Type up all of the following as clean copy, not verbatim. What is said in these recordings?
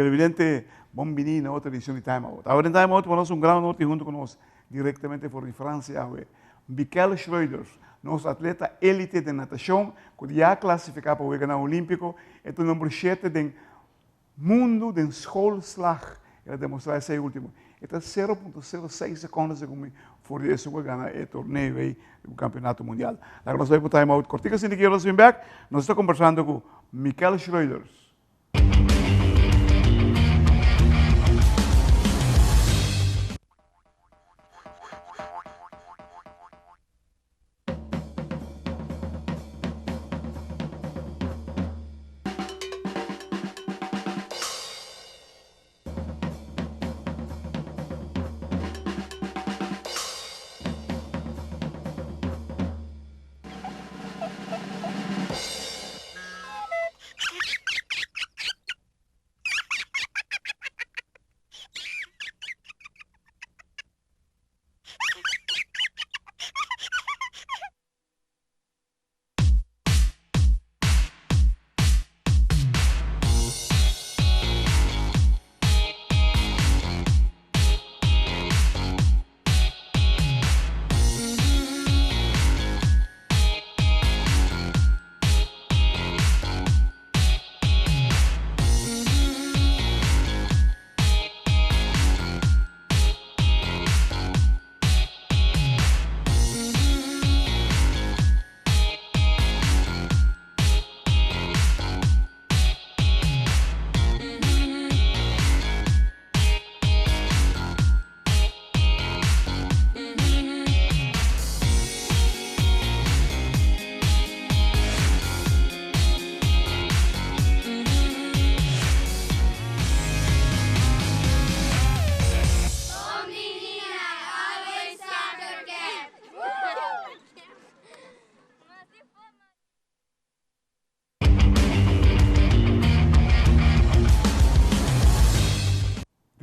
Televidente, bon bini na otro edicion di Time Out. Awe den Time Out nos un gran honor tin hunto cu nos directamente for di Francia awe, Mikel Schreuders, nos atleta elite den natacion cu ya clasifica pa Weganan Olimpico. E ta number shete den mundo den schoolslag. El a demostra esey ultimo. E ta 0.06 seconde segun mi for di esun cu a gana e torneo ey di campeonato mundial. Laga nos bay pa un time out cortico asina ki nos bin bek. Nos ta conversando cu Mikel Schreuders.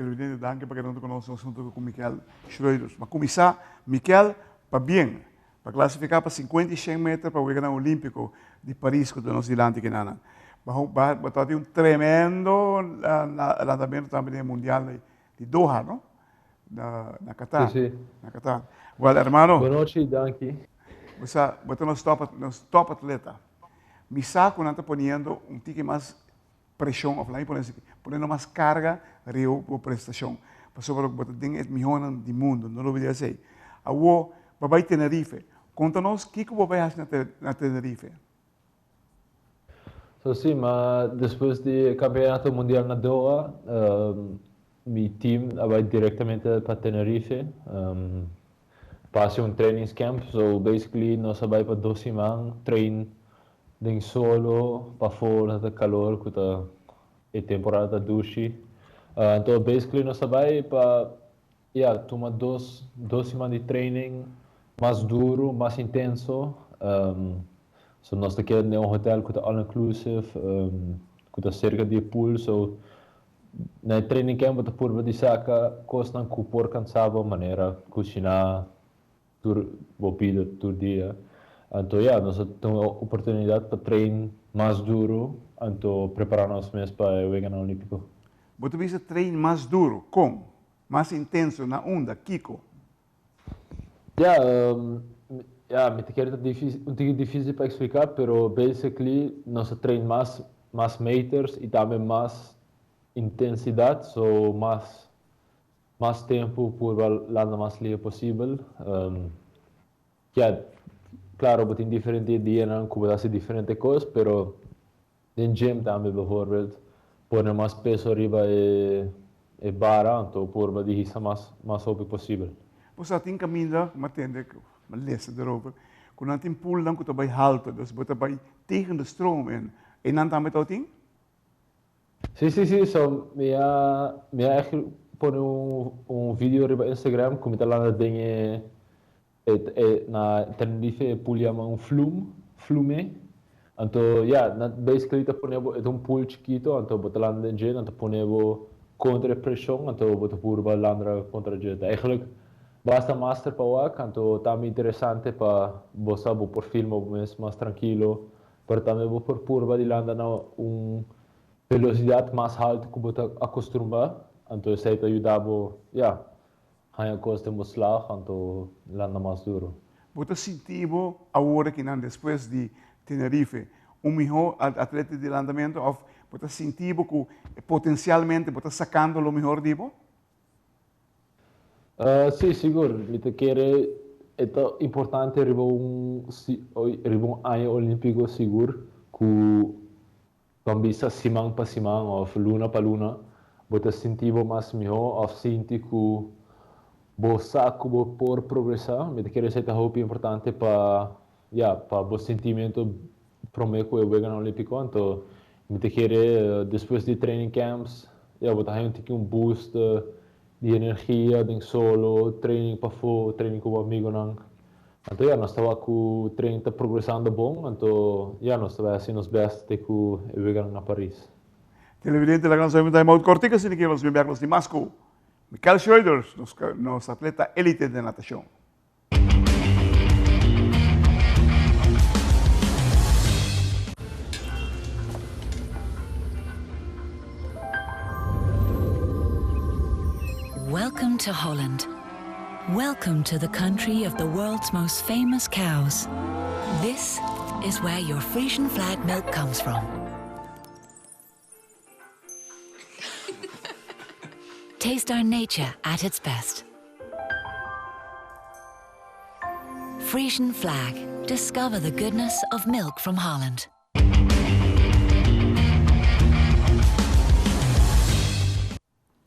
Televidente, danki pa keda huntu ku nos nos huntu ku Mikel Schreuders. Pa kuminsá, Mikel, pabien pa klasifiká pa 50 i 100 meter pa Weganan Olímpiko di Paris ku ta nos dilanti kinanan. Bo tabatin un tremendo landamentu tambe den e Mundial di Doha, no? Na Qatar. Sí, sí. Na Qatar. Well, hermano. Bon nochi, danki. Bo sa, bo ta nos top, nos top atleta. Mi sa ku nan ta poniendo un tiki mas preshon, of laat mi pone así, poniendo mas karga riba bo prestashon. Pasobra bo ta den e mihónan di mundu, no lo olbida esei. Awor, bo bai Tenerife. Konta nos kiko bo bai hasi na Tenerife. So si, ma despues di e campeonato mundial na Doha, mi team a bai directamente pa Tenerife pa haci un trainingscamp. So basically nos a bai pa dos siman train den solo, pafó ta ta calor cu ta e temporada ta dushi. Anto basically nos a bai pa ya tuma dos dos siman di training mas duro, mas intenso. So nos ta keda den un hotel cu ta all inclusive, cu ta cerca di e pool. So na e training camp bo ta purba di saca cosnan cu por cansa bo, manera cushina tur bo bida tur dia. Anto ya, nos a tuma e oportunidad pa train mas duro, anto prepara nos mes pa e Weganan Olimpico. Bo ta bisa train mas duro, con? Mas intenso, na unda? Kiko? Ya, ya, mi ta kere ta difícil, un tiki difícil pa explica, pero basically nos a train mas, mas meters y tambe mas intensidad, so mas, mas tempo purba landa mas lihe posibel. Ya, claro bo tin diferente dianan cu bo ta haci diferente cos, pero Den gym tambe bijvoorbeeld pone mas peso riba e bara anto purba di hisa mas mas hopi posibel. Bo sa tin kaminda ku mi a tende ku mi a lesa derover ku nan tin poolnan ku ta bai halto dus bo ta bai tegen de stroom in. Einan tambe tau tin? Si si si so mi a mi a echt pone un un video riba Instagram ku mi ta landa den e E na Tenerife e pool yama un flume, flume. Anto ya, nan basically ta pone bo, e ta un pool chikito, anto bo ta landa den dje, nan ta pone bo contra e presion, anto bo ta purba landra contra dje. Ta eigenlijk basta master pa wak, anto tambe interesante pa bo sa bo por filma bo mes mas trankilo, pero tambe bo por purba di landa na un. Velocidad mas halto cu bo ta acostumbra, anto esey ta yuda bo, ya, haña cos den bo slag, anto landa mas duro. Bo ta sinti bo awor akinan despues di Tenerife un miho atleta di landamento of bo ta sinti bo cu potencialmente bo ta sacando lo mihor di bo? Sí, sigur. Mi ta kere e ta importante riba un riba un aña olimpico sigur cu Ban bisa siman pa siman òf luna pa luna, bo ta sinti bo mas mihó òf sinti ku bo sa ku bo por progresá. Mi ta kere esei ta hopi importante pa, ya, pa bo sintimentu promé ku e Weganan Olímpiko. Anto mi ta kere despues di training camps, ya, bo ta haña un tiki un boost di energia den solo, training pafó, training ku bo amigonan. Anto ya, nos ta wak ku tren ta progresando bon, anto ya, nos ta bai hasi nos best te ku e weganan na Paris. Televidente laga nos hopi time out kortico asina ke nos bin bek nos tin mas ku Michael Schroeders, nos nos atleta elite den natashon. Welcome to Holland. Welcome to the country of the world's most famous cows. This is where your Frisian flag milk comes from. Taste our nature at its best. Frisian flag. Discover the goodness of milk from Holland.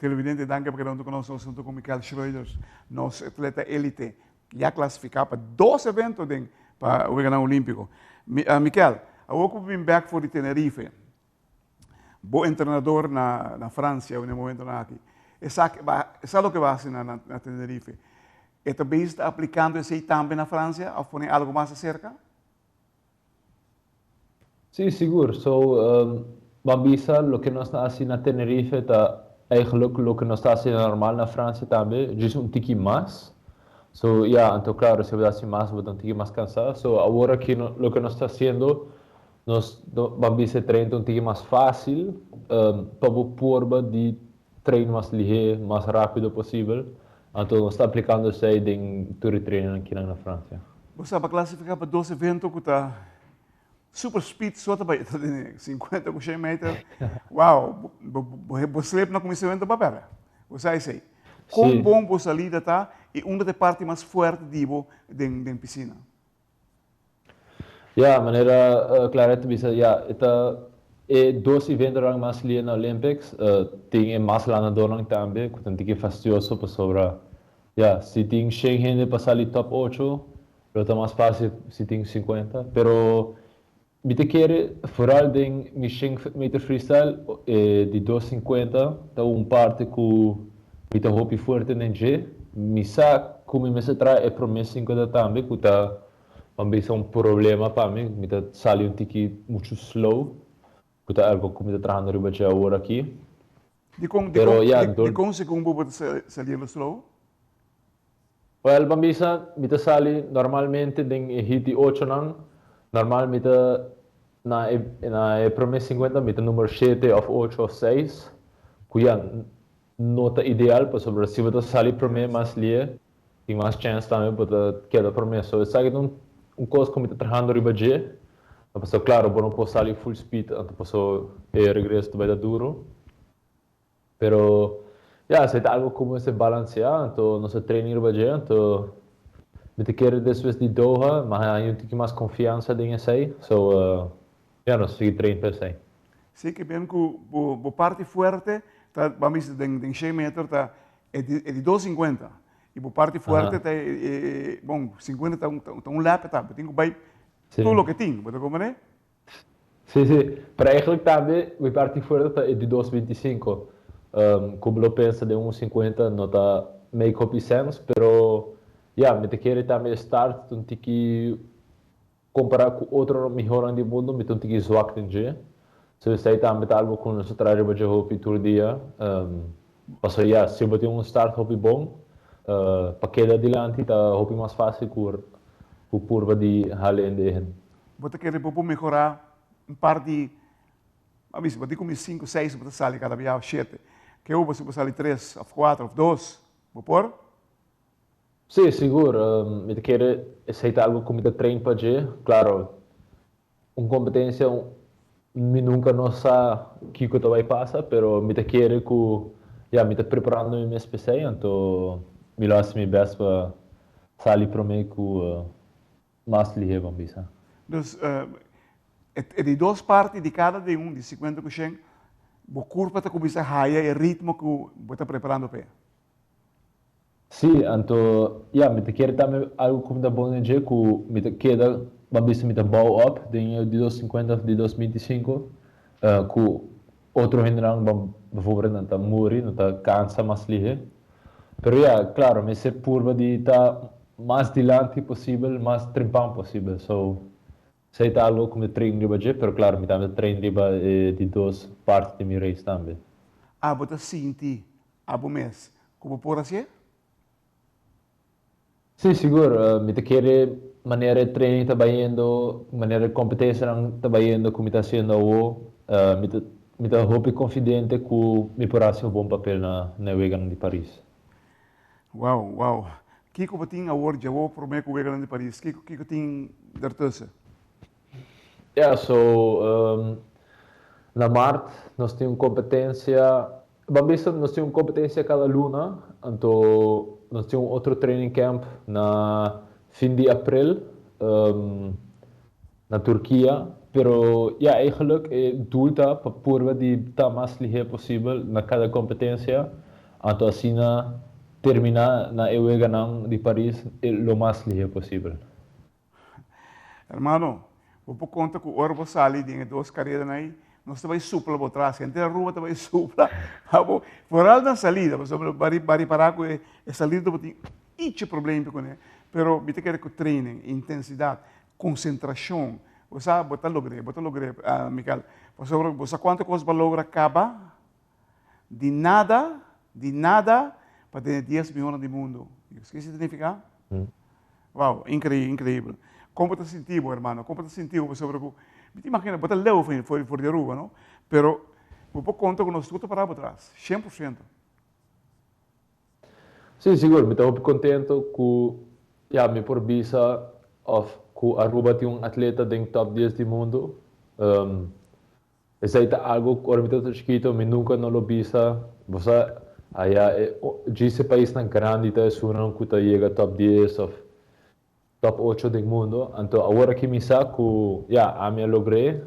Televidente danki pa keda huntu ku nos nos huntu ku Michael Schroeders nos atleta elite ya klasifiká pa dos evento den pa Weganan Olímpiko. Michael, awor ku bo bin bèk for di Tenerife, bo entrenador na na Francia na e momentonan aki e sa e sa loke bo a hasi na na Tenerife. E ta bezig ta aplikando esei tambe na Francia òf pone algu mas aserka? Sí, sigur. So, ban bisa loke nos ta hasi na Tenerife ta eigenlijk loke nos ta hasi normal na Francia tambe, djis un tiki mas. So, ya, anto claro, si bo ta hasi mas bo ta un tiki mas cansa. So, awor aki loke nos ta haciendo, nos ban bisa e train ta un tiki mas facil, pa bo purba di train mas lihe, mas rapido posibel. Anto nos ta aplicando esey den tur e trainnan akinan na Francia. Bo sa pa clasifica pa dos evento cu ta super speed so ta bay ta den 50 cu shen meter. Wow, bo slip na cuminsa evento pa perde. Bo sa esey. Con bon bo salida ta y unda ta e parti mas fuerte di bo den piscina? Ya, manera Claret ta bisa, ya, e ta e dos eventonan mas lia na Olympics, tin e mas lanadornan tambe, ku ta un tiki fastioso pasobra, ya, si tin shen hende pa sali top ocho, lo ta mas fácil si tin sinkuenta. Pero mi ta kere, foral den mi shen meter freestyle, e di dos sinkuenta ta un parti ku mi ta hopi fuerte den dje. Mi sa ku mi mester traha e promé sinkuenta tambe, ku ta Ban bisa un problema pa mi, mi ta sali un tiki muchu slow, ku ta algo ku mi ta trahando riba dje awor aki. Dikon, Pero dikon, ya, dor. Dikon segun bo bo ta saliendo slow? Wèl, ban bisa mi ta sali normalmente den e hit di ochonan, normal mi ta na e na e promé sinkuenta mi ta numero shete òf ocho òf seis, ku ya no ta ideal pasobra si bo ta sali promé mas lie, Tin mas chèns tambe bo ta keda promé. So esaki ta un kos ku mi ta trahando riba dje. Pasobra klaro bo no por sali full speed anto paso e regreso ta bai ta duru. Pero ya esei ta algu ku mester balanseá anto nos ta training riba dje anto mi ta kere despues di Doha mi a haña un tiki mas konfiansa den esei. So ya nos ta sigui train pa esei. Sí ke bien ku bo parti fuerte ta ban bisa den shen meter ta E di, e di 250. I bo parti fuerte ta e, e, bon, 50 ta un, ta un lap ta, bo tin ku bai Sí. tur loke tin, bo ta komprende? Sí, sí. Pero eigenlijk tambe mi parti fuerte ta e di 225. Um, ku bo lo pensa den un 50 no ta make hopi sense, pero ya, mi ta kere tambe e start ta un tiki Kompará ku otro mihónan di mundu, mi ta un tiki zwak den dje. So esei tambe ta algu ku nos ta traha riba dje hopi tur dia. Pasobra ya, si bo tin un start hopi bon, pa keda dilanti ta hopi mas fásil ku ku purba di hala hende ehen. Bo ta kere bo por mehorá un par di. M'a bisa, bo tin ku mi sinku, seis bo ta sali kada bia òf shete. Ke bo si bo sali tres òf kuater òf dos? Bo por? Sí, sigur. Mi ta kere esei ta algu ku mi ta train pa dje. Klaro, un kompetensia mi nunka no sa kiko ta bai pasa, pero mi ta kere ku ya mi ta preparando mi mes p'esei, anto mi lo hasi mi bèst pa sali promé ku mas lihé ban bisa. Dus e di dos parti di kada di un di sikuenta ku shen, bo kurpa ta kuminsá haya e ritmo ku bo ta preparando p'e. Sí, anto ya, mi ta kere tambe algu ku mi ta bon den dje ku mi ta keda, ban bisa mi ta bou op den e di dos sinkuenta òf di dos binti i sinku, ku otro hendenan ban bijvoorbeeld nan ta muri, nan ta kansa mas lihe. Pero ya, klaro, mester purba di ta mas dilanti posibel, mas trempan posibel. So, esei ta algu ku mi ta train riba dje, pero klaro mi tambe ta train riba e di dos parti di mi race tambe. Abo ta sinti Abo mes, ku bo por hasié? Sí, sigur. Mi ta kere manera e training ta bayendo, manera e kompetensianan ta bayendo ku mi ta hasiendo awo, mi ta mi ta hopi konfidente ku mi por hasi un bon papel na na e Weganan di Paris. Wow, wow. Kiko bo tin awor djawo promé ku Weganan di Paris? Kiko kiko tin dertussen? Ya, so na mart nos tin un kompetensia. Ban bisa nos tin un competencia cada luna, anto nos tin un otro training camp na fin di april na Turkia, pero ya eigenlijk e doel ta pa purba di ta mas lihe posibel na cada competencia, anto asina termina na e weganan di Paris lo mas lihe posibel. Hermano, bo por konta ku ora bo sali den e dos karedanan ei, nos ta bai supla bo tras, henter Aruba ta bai supla pa bo, foral na salida, pasobra bo a ripará ku e salida bo tin ichi problempi kuné, pero mi ta kere ku training, intensidat, konsentrashon, bo sa bo ta logr'é, bo ta logr'é, Michael, pasobra bo sa kuantu kos bo a logra kaba di nada, di nada, pa tene dies mihónan di mundu. Kiko esei ta nifiká? Wow, increíble, increíble. Kon bo ta sinti bo, hermano? Kon bo ta sinti bo pasobra ku, mi ta imagina, bo ta leu for for di Aruba, no? Pero bo por konta ku nos tur ta pará bo tras, 100%. Sí, sigur, mi ta hopi kontento ku ya mi por bisa òf ku Aruba tin un atleta den top dies di mundu. Esei ta algo ku ora mi tabata chikito mi nunka no lo bisa. Bo sa aya e djis e paisnan grandi ta esunnan ku ta yega top dies of top ocho den mundo. Anto awor aki mi sa ku ya ami a logr'é.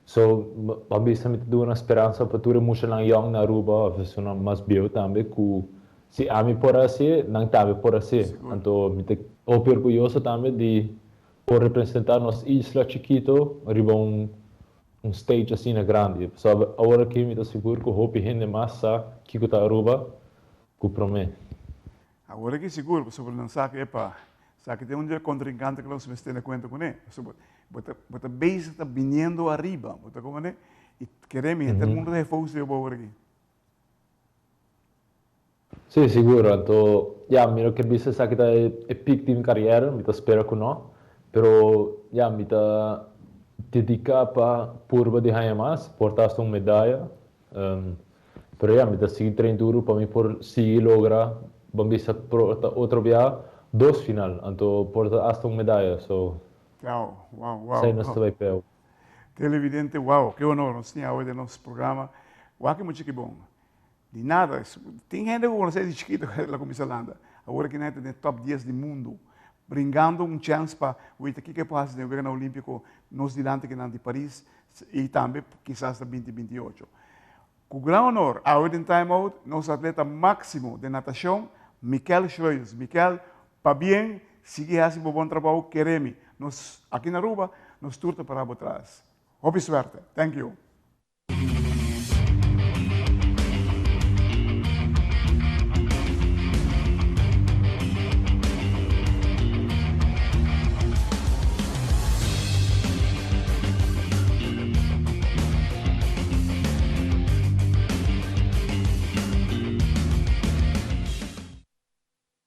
So bo bisa mi ta duna speransa pa tur e muchanan yòn na Aruba of esunnan mas bieu tambe ku si ami por hasié nan tambe por hasié. Anto mi ta hopi orguyoso tambe di Por representa nos isla chikito riba un un stage asina grandi. Pasobra awor aki mi ta sigur ku hopi hende mas sa kiko ta Aruba ku prome. Awor aki sigur, pasobra nan sa ku epa, esaki ta un di e kontrinkante ku nos mester tene kuenta kuné. Pasobra bo ta bo ta bezig ta biniendo ariba, bo ta komprende? I kere mi henter mundu ta hefous riba bo awor aki. Sí, sigur. Anto, ya, mi no ke bisa esaki ta e peak di mi kariera, mi ta spera ku no. Pero, ya, mi ta dediká pa purba di haña mas, por ta hasta un medaya. Pero ya, mi ta sigui train duru pa mi por sigui logra, ban bisa por ta otro bia dos final, anto por ta hasta un medaya. So, Wow, wow, wow. esei nos ta bai p'e. Televidente, wow, ke honor nos tin awe den nos programa. Wak e mucha ki bon. Di nada. Tin hende ku konosé di chikito ku el a kuminsá landa. Awor aki nan ta den top dies di mundu, bringando un chèns pa wita kiko e por hasi den Weganan Olímpiko nos dilanti kinan di Paris i tambe kisas na 2028. Ku gran honor, awe den Time Out, nos atleta máksimo den natashon, Mikel Schreuders. Mikel, pabien, sigui hasi bo bon trabou, keremi. Nos aki na Aruba, nos tur ta pará bo tras. Hopi suerte. Thank you.